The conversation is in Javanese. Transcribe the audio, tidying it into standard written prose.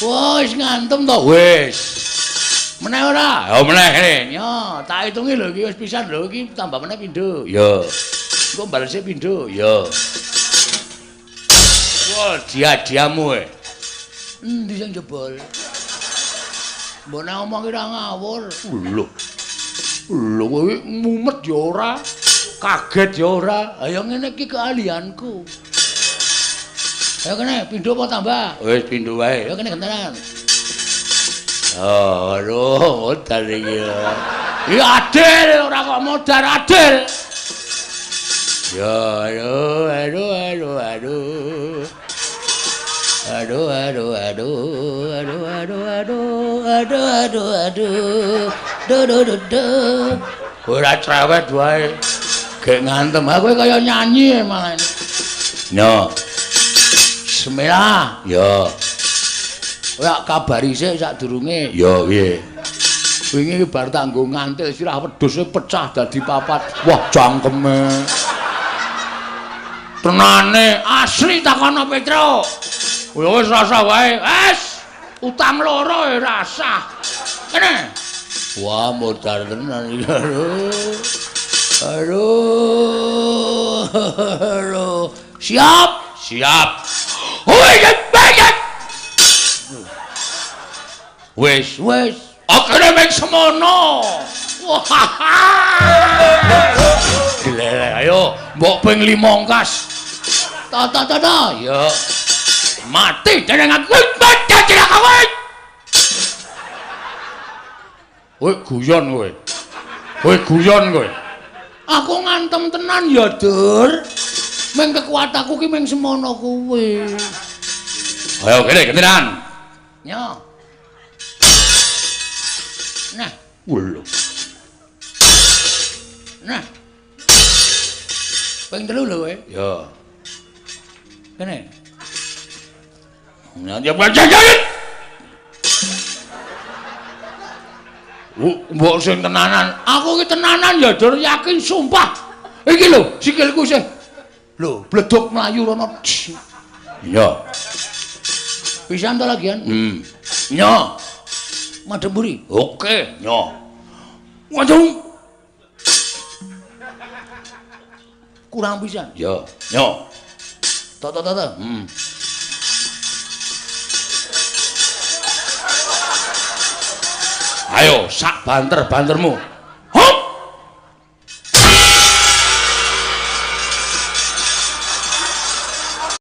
Wah, wis ngantem to wis. Meneh ora? Ya meneh kene. Yo, tak hitungi lho iki wis pisan lho iki tambah meneh pindho. Ya. Engko balese pindho. Ya. Wah, dia-diamu e. Endi sing jebol? Mbok nek omong ora ngawur. Lho. Lho kowe mumet ya ora, kaget ya ora. Ha ya ngene iki keahlianku. Ayo kene, pindho apa tambah? Wis pindho wae. Ayo kene gentenan. Oh, aduh, modar iki. Iki adil, ora kok modar adil. Ya, aduh, aduh, aduh, aduh. Aduh, aduh, aduh, aduh, aduh, aduh, aduh, aduh, aduh. Do, do, do, do. Ora cerewet wae. Gek ngantem aku kaya nyanyi malah. Yo. Bismillah. Ya. Kowe kabari sik sadurunge. Ya piye? Wingi bar tak nggo ngantil sirah wedhuse pecah dadi papat. Wah, cangkeme. Tenane asli takono Petro. Ya wis rasa wae. Wis, utang loro ya rasah. Kene. Wah, modar tenan iki. Aduh. Aduh. Aduh. Siap? Siap. Wis, wis. Akene mung semono. Wah. Glelek, ayo mbok ping 5 ongkas. Ta ta ta ta. Ya. Mati dening aku. Mati kowe. Kowe guyon kowe. Kowe guyon kowe. Aku ngantem tenan ya, Dur. Meng kekuatanku ki meng semono kuwi. Ayo kene gentenan. Yo. Nah, lho. Nah. Ping 3 lho kowe. Ya. Kene. Nah, ya jajan. Mbok sing tenanan. Aku ki tenanan ya, Dur, yakin sumpah. Iki lho, sikilku sih. Lho, bleduk mlayu rono. Iya. Pisan to lagian? Nyo. Madhep mburi. Oke, nyo. Waduh. Kurang pisan. Ya, nyo. To to to to. Ayo sak banter-bantermu.